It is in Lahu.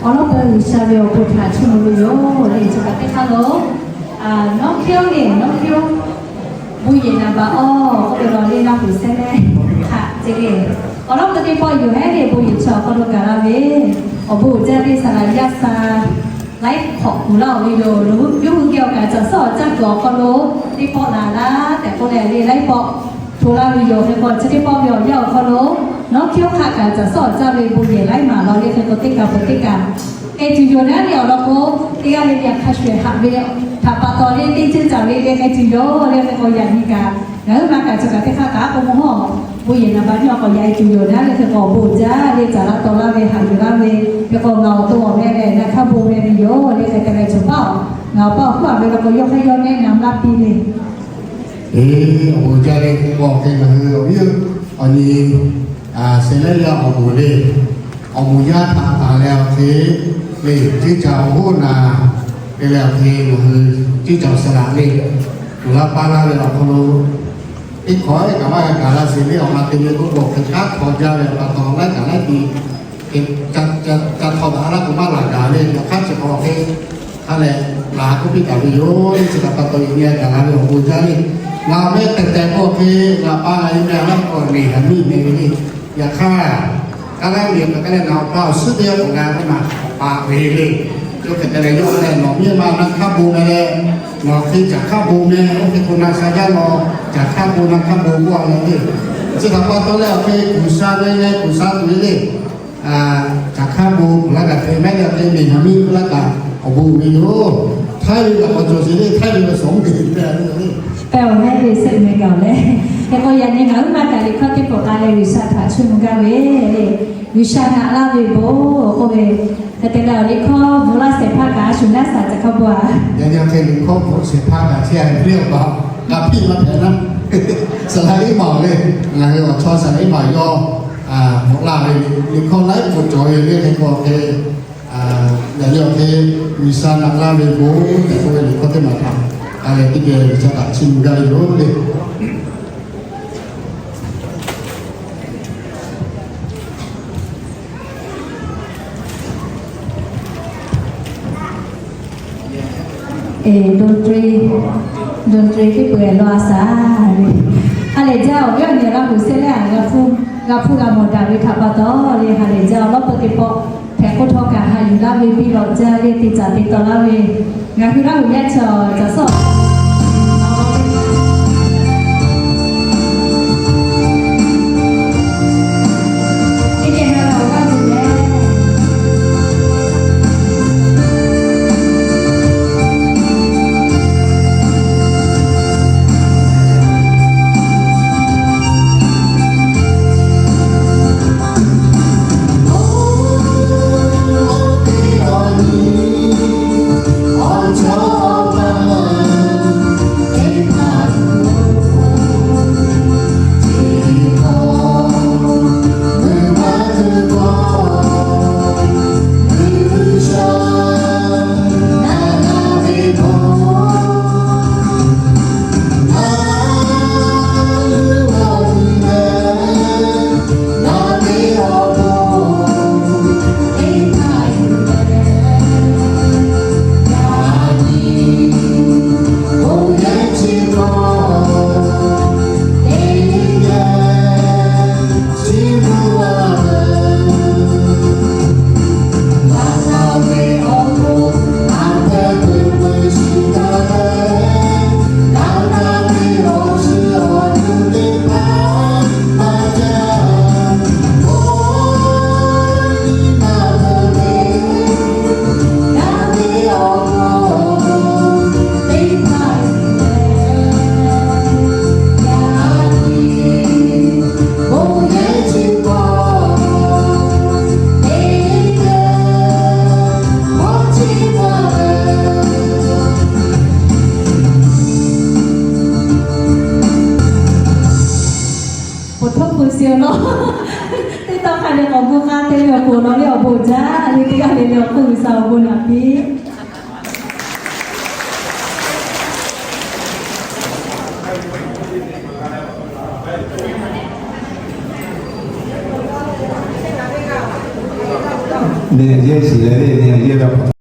Awˬ lawn peuˬ G'uiˬsha ve awˬ bon htaꞈ chiˇ mvuh ve yoˬ le. Chi kaꞈ teˇ hk'aˇ lo, nawˉ hkiˉ oˇ le, nawˉ hkiˉ oˇ, bon yehˬ naˍ baꞈ awˬ k'oˆ ve law le, laˇ huˍ sehˉ leh hk'aˬ ce le. Awˬ lawn peuˬ teˇ pawˆ yoˬ hehˉ le, bon yehˬ chi awˬ hk'aw lo gaˬ la ve awˬ bon uiˍ jaˇ ve saˍ laꞈ yaˇ sha laiˉ hk'awꞈ kuˬ laˇ-oˬ ve yoˬ. Nawˬ hui yawˇ hui geh awˬ kaˍ caˬ suhˉ awˬ caˇ kuiˬ awˬ hk'aw lo teˇ pawˆ laˬ laˇ tehꞈ k'oˆ leh le, laiˉ pawˆ hto laˇ ve yoˬ. Hk'e k'o chi teˇ pawˆ ve awˬ yanˇ awˬ hk'aw lo nawˉ hkiˉ oˇ hk'aˆ kaꞈ caˬ suhˉ awˬ caˇ ve bon yehˬ laiˉ maˬ law le. Hk'e k'o teˇ kaˬ peuˬ teˇ kaˬ k'ai tuˬ yoˬ naˉ le. Awˬ lawn k'o, teˇ g'aˇ le le hk'a shuˍ shuˍ haꞈ ve htaꞈ pa taw le, teˇ ceuˬ caˬ ve le k'ai tuˬ yoˬ le. Hk'e k'o yaꞈ nyi kaꞈ ngaˬ hui ma kaꞈ chi kaꞈ teˇ hk'aˇ kaꞈ k'o mawˬ hawˉ, bon yehˬ naˍ baꞈ nyi awˬ k'awꞈ yaꞈ-e tuˬ yoˬ naˉ le. Hk'e k'o awˬ bon uiˍ jaˇ le, caˬ laˇ taw laˇ ve haꞈ yuˬ laˇ ve, hk'e k'o ngaˬ awˬ to awˬ meh lehˬ na hk'aˇ bon meh ve yoˬ le. Hk'e te leh chaw paˇ-oˬ, ngaˬ awˬ paˇ awˬ hkuˇ-a ve law k'o yawˇ hk'aˇ yawˇ nehˉ na laˇ piˇ le. Eˬ, awˬ bon jaˇ le. Hk'e k'o hk'e ngaˬ hui awˬ viˉ awˬ nyi, a, shehˍ laiˉ yaˇ awˬ moˍ le, awˬ moˍ yaˇ htaꞈ taˍ leh awˬ hk'e le, ceˇ caˬ awˬ hoˉ naˍ, te leh awˬ hk'e ngaˬ hui ceˇ caˬ awˬ saˍ laꞈ le, tuˬ laˇ paˇ laˇ ve awˬ hk'aw lo, teˇ hkawˇ kaꞈ maˇ g'a gaˬ la sheˍ le. Awˬ ma te le k'oˆ k'o hk'e hk'aˉ hk'aw jaˇ ve pa taw laiˉ kaꞈ laiˉ ti ca htawˇ daꞈ laˇ k'o maˇ laˬ gaˬ le. Yaꞈ hk'aˇ chi hk'awꞈ hk'e hk'a leh laˬ k'oˆ piˇ taˍ ve yoˬ le. Chi htaꞈ pa taw yaꞈ nyi gaˬ la ve awˬ bon jaˇ le. Ngaˬ awˬ meh tehˬ tehˬ k'o hk'e ngaˬ pa ngaˬ nyi meh laˇ k'o neˬ haˍ miˇ meh ve le. Yaꞈ hk'aˇ, k'aˉ laˇ ve pa k'aˉ leh ngaˬ awˬ pa awˬ suhˉ teˇ g'aˇ k'awꞈ g'a ve maˬ k'awꞈ pa ve le. Yawˇ hk'e te leh yawˇ leh nawˬ miˇ ma na hk'aˇ bon meh leh, nawˬ hk'e caˬ hk'aˇ bon meh, oˇ hk'e k'o na sha jaˇ law, caˬ hk'aˇ bon na hk'aˇ bon k'oˆ a le le. Chi htaꞈ pa taw leh awˬ hk'e kuˬ sha ve leh kuˬ sha tuˬ ve le. Caˬ hk'aˇ bon kuˬ laˇ kaꞈ hk'e mehˉ leh hk'e neˬ haˍ miˇ laˇ kaꞈ awˬ bon ve yoˬ. Htaiˇ ve kaꞈ k'awꞈ cawˬ sheˍ le, Htaiˇ ve kaꞈ shawˍ mvuhˇ te ve le. Pehˬ awˬ mehˉ ve shehˆ meh gaˬ leh, hk'e k'o yaꞈ nyi ngaˬ huiˉ ma kaꞈ liꞈ hkawˇ teˇ pawˆ k'ai leh G'uiˬsha htaꞈ chiˇ mvuh gaˇ ve le. G'uiˬsha naꞈ laˇ ve bon k'oˆ ve, hk'e te leh awˬ liꞈ hkawˇ bvuhꞈ laˇ shehˍ hpaˇ kaꞈ a shuˍ naˉ shaˍ ca hk'a bon a. Yaꞈ nyi hk'e liꞈ hkawˇ bvuhꞈ shehˍ hpaˇ kaꞈ chehˇ a ve awˬ pa kaꞈ piˇ laˇ hpehꞈ naˉ, saˍ laꞈ iˉ maˬ le, ngaˬ hui awˬ chawˇ saˍ laꞈ iˉ maˬ yawˇ bvuhꞈ laˇ ve liꞈ hkawˇ laiˉ pon cawˬ ve le. Hk'e k'o hk'e, yaꞈ nyi awˬ hk'e G'uiˬsha naꞈ laˇ ve bon tehꞈ k'oˆ ve liꞈ hkawˇ teˇ maˬ htaꞈ k'ai leh teˇ geh G'uiˬsha htaꞈ chiˇ mvuh gaˇ ve yoˬ le. Eˬ, ดนตรี ดนตรี teˇ peuˬ leh law a shaˍ. Ha lehˬ jaˇ awˬ viˉ awˬ nyi Laˇ huˍ sehˉ leh a g'a hpuˇ g'a mawˬ daꞈ ve htaꞈ pa taw le, ha lehˬ jaˇ awˬ lawˉ peuˬ teˇ pawˆ hpehꞈ k'oˆ htawˇ kaꞈ ha yuˬ laˇ ve biˇ lawꞈ jaˇ le, te caˍ te taw laˇ ve ngaˬ hui Laˇ huˍ yaˇ chaw caˬ suhˉ Iˉsaˍreˍlaˆ ve yehˬ ve awˬ hk'aw